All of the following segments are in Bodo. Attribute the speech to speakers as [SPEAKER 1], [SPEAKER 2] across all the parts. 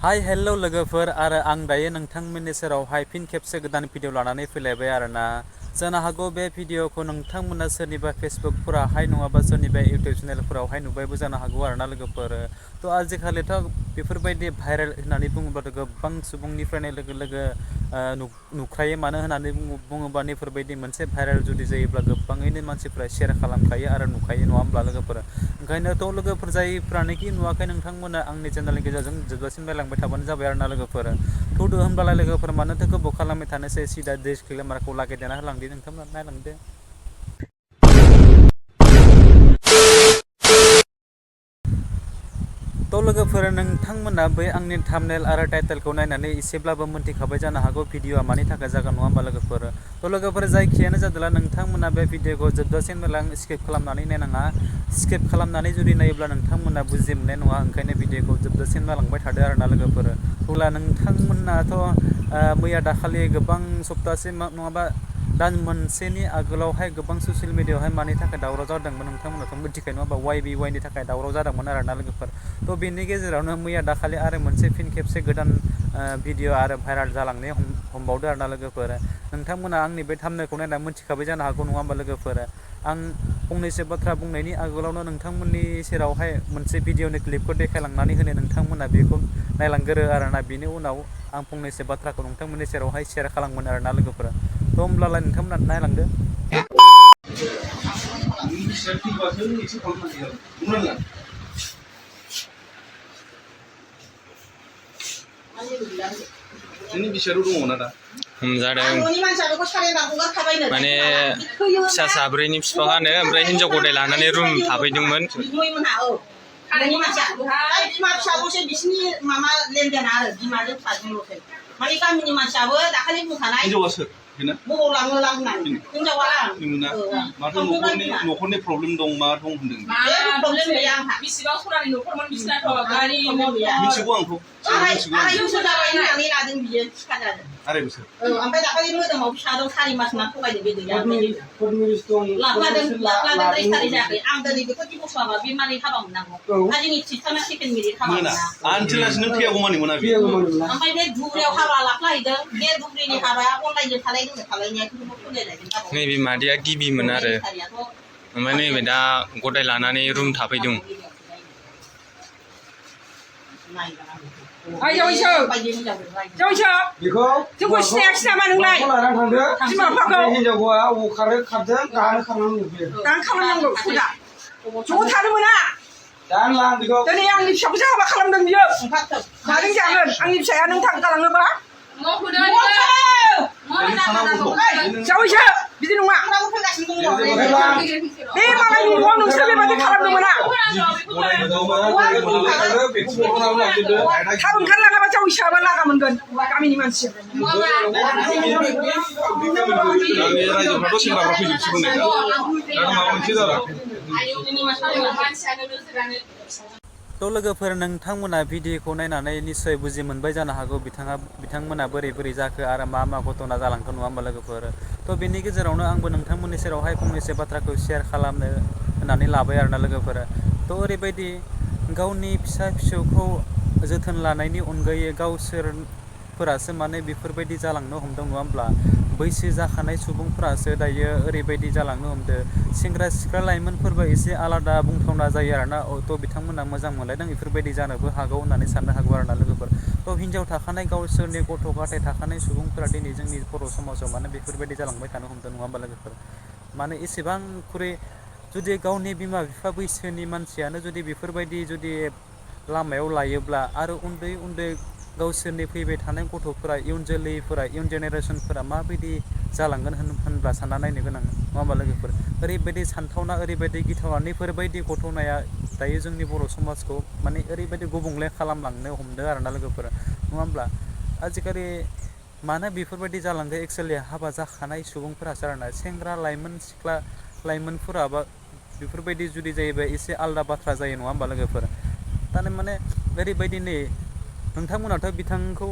[SPEAKER 1] हाय हेलो लोगोफोर आरो आं दायो नोंथांमोननि सेरावहाय फिन खेबसे गोदान भिडिअ लानानै फैलायबाय आरोना। जानो हागौ बे भिडिअखौ नोंथांमोना सोरनिबा फेसबुकफोरावहाय नङाबा सोरनिबा इउटिउब चेनेलफोरावहाय नुबायबो जानो हागौ आरोना लोगोफोर। थ' आजिखालिथ' बेफोरबायदि भाइरेल होननानै बुङोब्लाथ' गोबां सुबुंनिफ्रायनो लोगो लोगो नुखायो। मानो होननानै बुङोबा बेफोरबायदि मोनसे भाइरेल जुदि जायोब्ला गोबाङैनो मानसिफ्रा शेयार खालामखायो आरो नुखायो नङा होमब्ला लोगोफोर। ओंखायनोथ' लोगोफोर जायफ्रानोखि नुवाखै नोंथांमोना आंनि चेनेलनि गेजेरजों जोबजासिम नायलांबाय थाबानो जाबाय आरोना लोगोफोर। थौदो होनब्लालाय लोगोफोर मानोथो गोबाव खालामबाय थानोसै सिदा डिसक्लेमारखौ लागायदेरना होलांदो नोंथांमोना नायलांदो। थ' लोगोफोर नोंथांमोना बै आंनि थाम्बनेल आरो टाइटेलखौ नायनानै एसेब्लाबो मोनथिखाबाय जानो हागौ भिडिअआ मानि थाखाय जागोन नङा होमबा लोगोफोर। थ' लोगोफोर जायखियानो जादोंला नोंथांमोना बे भिडिअखौ जोबजासिम स्किप खालामनानै नायनाङा। स्किप खालामनानै जुदि नायोब्ला नोंथांमोना बुजि मोननाय नङा। ओंखायनो भिडिअखौ जोबजासिम नायलांबाय थादो आरोना लोगोफोर। अब्ला नोंथांमोनाथ' मैया दाखालि गोबां सप्तासे नङाबा दान मोनसेनि आगोलावहाय गोबां ससियेल मिडियाआवहाय मानि थाखाय दावराव जादोंमोन नोंथांमोनाथ' मिथिखायो नङा होमबा। YBY नि थाखाय दावराव जादोंमोन आरोना लोगोफोर। थ' बेनि गेजेरावनो मैया दाखालि आरो मोनसे फिन खेबसे गोदान भिडिअ आरो भाइरेल जालांनो हमबावदो आरोना लोगोफोर। नोंथांमोना आंनि बे थाम्बनेलखौ नायना मोनथिखाबाय जानो हागौ नङा होमबा लोगोफोर। आं फंनैसो बाथ्रा बुंनायनि आगोलावनो नोंथांमोननि सेरावहाय मोनसे भिडिअनि क्लिपखौ देखायलांनानै होनो नोंथांमोना बेखौ नायलांगोरो आरोना। बेनि उनाव आं फंनैसो बाथ्राखौ नोंथांमोननि सेरावहाय शेयार खालामगोन आरोना लोगोफोर। थ' होमब्लालाय नोंथांमोना नायलांदो।
[SPEAKER 2] नोंनि बिसियाथ' दङ ना दा?
[SPEAKER 3] हमजादों माने फिसा साब्रैनि बिफाङानो ओमफ्राय हिनजाव गदाय लानानै रुम थाफैदोंमोन।
[SPEAKER 4] बिमा फिसाल'सो बिसिनि माबा लेनदेना आरो बिमाजों फिसाजोंल'सो। माने गामिनि मानसियाबो दाखालि बुंखानाय
[SPEAKER 2] हिनजावा सोर?
[SPEAKER 4] बबाव लाङो लांनानै हिनजावा
[SPEAKER 2] माथो न'खरनि प्रब्लेम दं मा दं होनदों?
[SPEAKER 4] प्रब्लेम गैया आंहा। बेसेबां सरानि न'खरमोन बिसिनाथ' गारि गैया।
[SPEAKER 2] मिथिगौ आंखौ।
[SPEAKER 4] आराय बोसोर जाबाय होननानै लादों बियो थिखा जादों।
[SPEAKER 2] आराय बोसोर?
[SPEAKER 4] ओमफ्राय दाखालि मोदोमाव फिसा दं 4 मास ना थगायदों बे गैया। लाफ्लादों 3 जायाखै। आं दिनै बेखौ दिबस होआबा बे मारै हाबा मोननांगौ? आजिनि थिखाना सेकेन्ड मेरिट हाबा मोना।
[SPEAKER 2] आनथिलासिनो थैयागौ मानि मोना बे।
[SPEAKER 4] ओमफ्राय बे धुबुरियाव हाबा लाफ्लाहैदों। बे धुबुरिनि हाबाया अनलाइनजों खालायदों खालायनाया खिन्थु खुलिलायदों।
[SPEAKER 3] नैबे मादैया गिबिमोन आरो ओमफ्राय नैबे दा गदाय लानानै रुम थाफैदों।
[SPEAKER 5] जोंखौ सिनायाखिसै नामा नोंलाय? हिनजावखौआ अबाव खारदों दानो खालामनांगौ। दानो खालामनांगौ ज' थानो मोना। दिनै आंनि फिसाखौसो हाबा खालामदों बियो। माजों जागोन आंनि फिसाया नों गालाङोबा? जावैसो बिदि नङा। बे मालायनि न'आव नोंसोर बेबायदि खालामनो मोना। थाब ओंखारलाङाबा जावैसोआबा लागा मोनगोन गामिनि मानसि।
[SPEAKER 2] रायजोफ्राथ' सेंग्राफ्रा फैजोबसिगोन दा माबा मोनसे जाला।
[SPEAKER 1] थ' लोगोफोर नोंथांमोना भिडिअखौ नायनानै निस्सय बुजि मोनबाय जानो हागौ बिथांमोना बोरै बोरै जाखो आरो मा मा घटना जालांखो नङा होमबा लोगोफोर। थ' बेनि गेजेरावनो आंबो नोंथांमोननि सेरावहाय फंनैसो बाथ्राखौ शेयार खालामनो होननानै लाबाय आरोना लोगोफोर। थ' ओरैबायदि गावनि फिसा फिसौखौ जोथोन लानायनि अनगायै गावसोरफोरासो माने बेफोरबायदि जालांनो हमदों नङा होमब्ला। बैसो जाखानाय सुबुंफोरासो दायो ओरैबायदि जालांनो हमदों। सेंग्रा सिख्ला लाइमोनफोरबो एसे आलादा बुंथावना जायो आरोना। थ' बिथांमोना मोजां मोनलायदों बेफोरबायदि जानोबो हागौ होननानै साननो हागौ आरोना लोगोफोर। थ' हिनजाव थाखानाय गावसोरनि गथ' गथाय थाखानाय सुबुंफोरा दिनै जोंनि बर' समाजाव माने बेफोरबायदि जालांबाय थानो हमदों नङा होमबा लोगोफोर। माने एसेबांख्रुइ जुदि गावनि बिमा बिफा बैसोनि मानसियानो जुदि बेफोरबायदि जुदि लामायाव लायोब्ला आरो उन्दै उन्दै गावसोरनि फैबाय थानाय गथ'फोरा इयुन जोलैफोरा इयुन जेनेरेसनफोरा माबायदि जालांगोन होनब्ला सानना नायनो गोनां नङा होमबा लोगोफोर। ओरैबायदि सानथावना ओरैबायदि गिथावना बेफोरबायदि घटनाया दायो जोंनि बर' समाजखौ माने ओरैबायदि गुबुंले खालामलांनो हमदों आरोना लोगोफोर नङा होमब्ला। आजिखालि मानो बेफोरबायदि जालांदों एक्सुवेलि हाबा जाखानाय सुबुंफोरासो आरोना। सेंग्रा लाइमोन सिख्ला लाइमोनफोराबा बेफोरबायदि जुदि जायोबा एसे आलादा बाथ्रा जायो नङा होमबा लोगोफोर। थारमाने ओरैबायदि नै नोंथांमोनाथ' बिथांखौ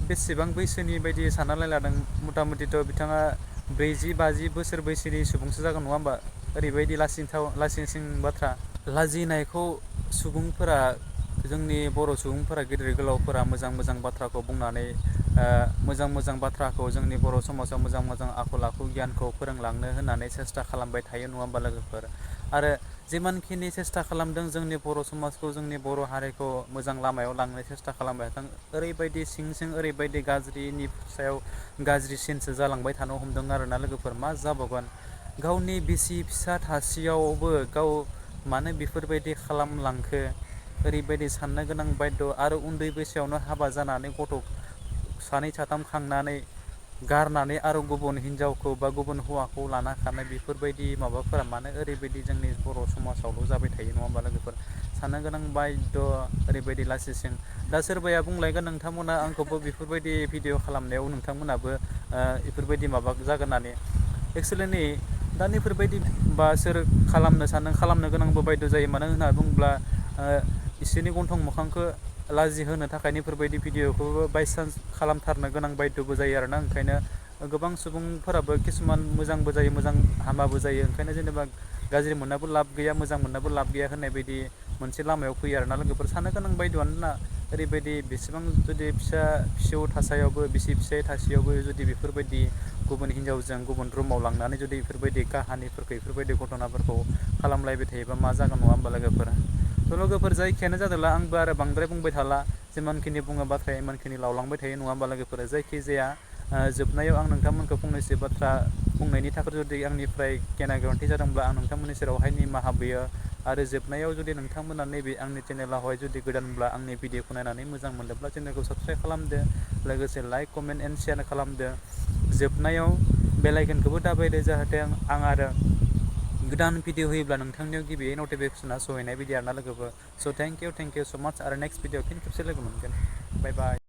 [SPEAKER 1] बेसेबां बैसोनि बायदि साननानै लादों। मथा मथिथ' बिथाङा 40-50 बोसोर बैसोनि सुबुंसो जागोन नङा होमबा। ओरैबायदि लासिंसिं बाथ्रा। लाजिनायखौ सुबुंफोरा जोंनि बर' सुबुंफोरा गिदिर गोलावफोरा मोजां मोजां बाथ्राखौ बुंनानै मोजां मोजां बाथ्राखौ जोंनि बर' समाजाव मोजां मोजां आखल आखु गियानखौ फोरोंलांनो होननानै सेस्था खालामबाय थायो नङा होमबा लोगोफोर आरो जिमानखिनि सेस्था खालामदों जोंनि बर' समाजखौ जोंनि बर' हारिखौ मोजां लामायाव लांनो सेस्था खालामबाय थादों ओरैबायदि सिं सिं ओरैबायदि गाज्रिनि सायाव गाज्रिसिनसो जालांबाय थानो हमदों आरोना लोगोफोर मा जाबावगोन गावनि बिसि फिसा थासेयावबो गाव मानो बेफोरबायदि खालामलांखो ओरैबायदि साननो गोनां बायद' आरो उन्दै बैसोआवनो हाबा जानानै गथ' सानै साथाम खांनानै गारनानै आरो गुबुन हिनजावखौ बा गुबुन हौवाखौ लाना खारनाय बेफोरबायदि माबाफोरा मानो ओरैबायदि जोंनि बर' समाजावल' जाबाय थायो नङा होमबा लोगोफोर साननो गोनां बायद' ओरैबायदि लासिंसिं दा सोरबाया बुंलायगोन नोंथांमोना आंखौबो बेफोरबायदि भिडिअ खालामनायाव नोंथांमोनाबो बेफोरबायदि माबा जागोन होननानै एक्सुवेलि नै दा नैफोरबायदि बा सोर खालामनो सानदों खालामनो गोनांबो बायद' जायो मानो होनना बुङोब्ला इसोरनि गन्थं मोखांखौ लाजि होनो थाखाय बेफोरबायदि भिडिअखौबो बायसान्स खालामथारनो गोनां बायद'बो जायो आरोना ओंखायनो गोबां सुबुंफोराबो किसुमान मोजांबो जायो मोजां हामाबो जायो ओंखायनो जेनेबा गाज्रि मोननाबो लाब गैया मोजां मोननाबो लाब गैया होननाय बायदि मोनसे लामायाव फैयो आरोना लोगोफोर साननो गोनां बायद'आनो ना ओरैबायदि बेसेबां जुदि फिसा फिसौ थासायावबो बिसि फिसाय थासेयावबो जुदि बेफोरबायदि गुबुन हिनजावजों गुबुन रुमाव लांनानै जुदि बेफोरबायदि काहानिफोरखौ बेफोरबायदि घटनाफोरखौ खालामलायबाय थायोबा मा जागोन नङा होमबा लोगोफोर थ' लोगोफोर जायखियानो जादोंला आंबो आरो बांद्राय बुंबाय थाला जिमानखिनि बुङो बाथ्राया इमानखिनि लावलांबाय थायो नङा होमबा लोगोफोर जायखिजाया जोबनायाव आं नोंथांमोनखौ फंनैसो बाथ्रा बुंनायनि थाखाय जुदि आंनिफ्राय गेना गोरोन्थि जादोंब्ला आं नोंथांमोननि सेरावहाय निमाहा बियो आरो जोबनायाव जुदि नोंथांमोना नैबे आंनि चेनेलावहाय जुदि गोदानब्ला आंनि भिडिअखौ नायनानै मोजां मोनदोंब्ला चेनेलखौ साबस्क्राइब खालामदो लोगोसे लाइक कमेन्ट एन्ड शेयार खालामदो जोबनायाव बेल आइकनखौबो दाबायदो जाहाथे आं आरो गोदान भिडिअ होयोब्ला नोंथांनियाव गिबियै नटिफिकेसना सहैनाय बायदि आरोना लोगोफोर स' थेंक इउ स' माच आरो नेक्स्ट भिडिअ फिन खेबसे लोगो मोनगोन बाय बाय